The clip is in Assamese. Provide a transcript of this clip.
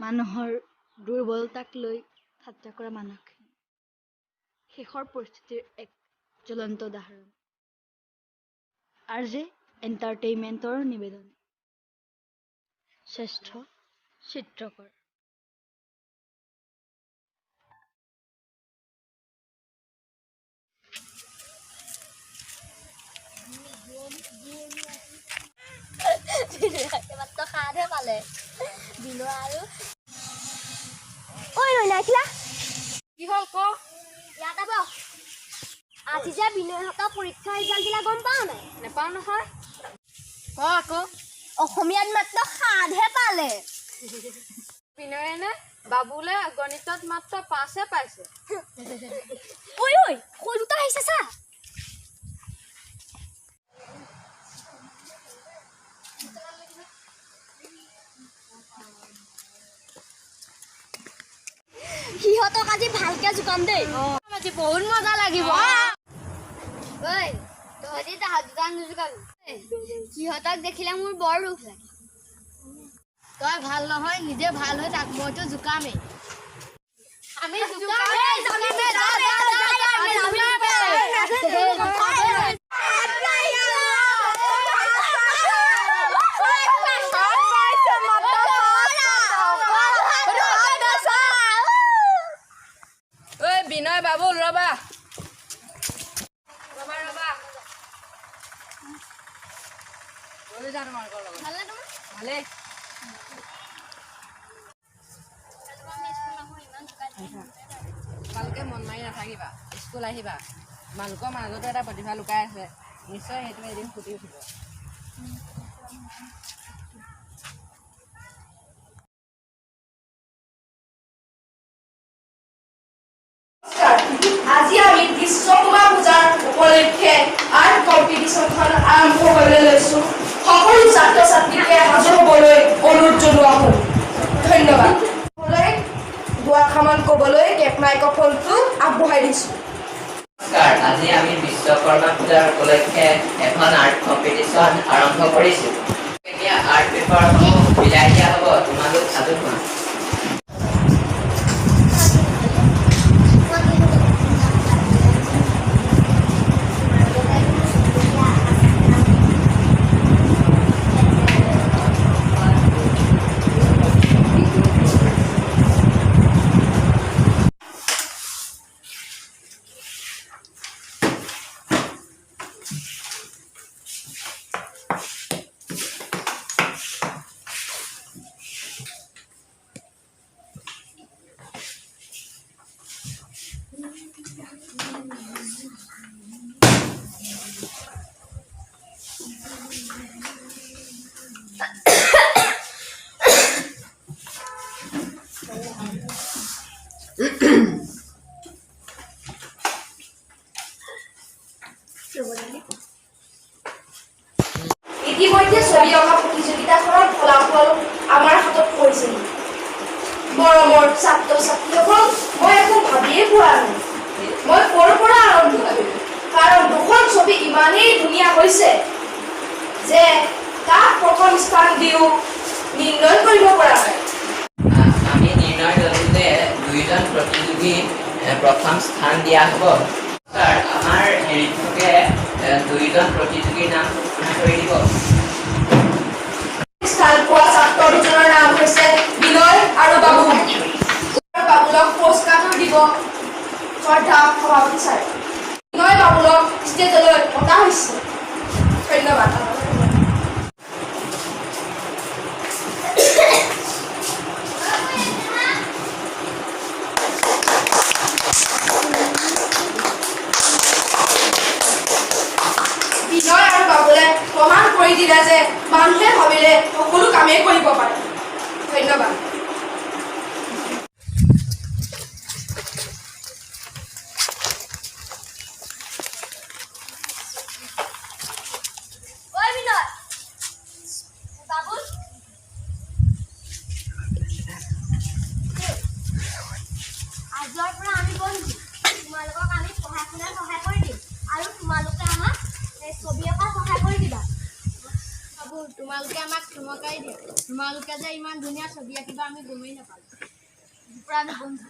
মানুহৰ দুৰ্বলতাক লৈ ঠাট্টা কৰা মানুহখিনি শেষৰ পৰিস্থিতিৰ এক জ্বলন্ত উদাহৰণ। আৰ জে এণ্টাৰটেইনমেণ্টৰ নিবেদন। শ্ৰেষ্ঠ চিত্ৰকৰ। মাত্ৰ সাতহে পালে বিনয় আৰু ঐ নাইখিলা। কি হ'ল ক? ইয়াত আব আজি যে বিনয়হঁতৰ পৰীক্ষা ৰিজাল্ট দিলা, গম পাৱ নাই? নেপাওঁ নহয়, ক আকৌ। অসমীয়াত মাত্ৰ 7হে পালে। বিনয়ে নে বাবুলে গণিতত মাত্ৰ 5হে পাইছে। ঐ ঐ, সৰু দুটা আহিছে চা। সিহঁতক আজি ভালকে জোকাম দেই। আজি বহুত মজা লাগিব। ঐ তহঁতি তাহাঁত দুটা নোজোকাবি, সিহঁতক দেখিলে মোৰ বৰ দুখ লাগে। তই ভাল নহয়, নিজে ভাল হৈ থাক, মইতো জোকামেই। আমি জোকামেই, জোকামেই, যা, যা, যা, যা, আমি জোকামেই। ঐ বিনয় বাবুল, ৰবা ৰবা ৰবা, লৈ যা তোমালোকৰ লগত। ভালনে তোমাৰ? ভালেই। তোমালোকে মন মাৰি নাথাকিবা, স্কুল আহিবা। তোমালোকৰ মাজতো এটা প্ৰতিভা লুকাই আছে, নিশ্চয় সেইটো এদিন ফুটি উঠিব। আজি আমি বিশ্বকৰ্মা পূজাৰ উপলক্ষে আৰ্ট কম্পিটিশ্যনখন আৰম্ভ কৰিবলৈ লৈছো। সকলো ছাত্ৰ ছাত্ৰীকে হাজিৰ হ'বলৈ অনুৰোধ জনোৱা হ'ল। ধন্যবাদ। দুআষাৰমান ক'বলৈ মাইক্ৰফোনটো আগবঢ়াই দিছোঁ। নমস্কাৰ, আজি আমি বিশ্বকৰ্মা পূজাৰ উপলক্ষে এখন আৰ্ট কম্পিটিশ্যন আৰম্ভ কৰিছোঁ। এতিয়া আৰ্ট পেপাৰসমূহ বিলাই দিয়া হ'ব, তোমালোক সাজু হোৱা। ইতিমধ্যে ছবি অঁকা প্ৰতিযোগিতাখনৰ ফলাফল আমাৰ হাতত পৰিছেহি। মৰমৰ ছাত্ৰ ছাত্ৰীসকল, মই একো ভাবিয়ে পোৱা নাই মই ক'ৰ পৰা আৰম্ভ কৰিম, কাৰণ দুখন ছবি ইমানেই ধুনীয়া হৈছে যে কাক প্ৰথম স্থান দিওঁ নিৰ্ণয় কৰিব পৰা নাই। আমি নিৰ্ণয় ল'লোঁ যে দুইজন প্ৰতিযোগী প্ৰথম স্থান দিয়া হ'ব। ছাৰ, আমাৰ নিৰীক্ষকে দুইজন প্ৰতিযোগীৰ নাম ঘোষণা কৰি দিব। স্থান পোৱা ছাত্ৰ দুজনৰ নাম হৈছে বিনয় আৰু বাবুল। বাবুলক পুৰস্কাৰটো দিব শ্ৰদ্ধা সভাপতি ছাৰে। বিনয় বাবুলক ষ্টেজলৈ মতা হৈছে। ধন্যবাদ। বিনয় আৰু বাবুলে প্ৰমাণ কৰি দিলে যে মানুহে ভাবিলে সকলো কামেই কৰিব পাৰে। ধন্যবাদ। ঐ বিনয়, বাবুল, আজিৰ পৰা আমি বন্ধু। তোমালোকক আমি পঢ়া শুনাত সহায় কৰি দিম আৰু তোমালোকে আমাক এই ছবি অঁকাত সহায় কৰি দিবা। বাবুল, তোমালোকে আমাক চমকাই দিয়া। তোমালোকে যে ইমান ধুনীয়া ছবি আঁকিবা, আমি গমেই নাপালোঁ। পৰা আমি বন্ধু।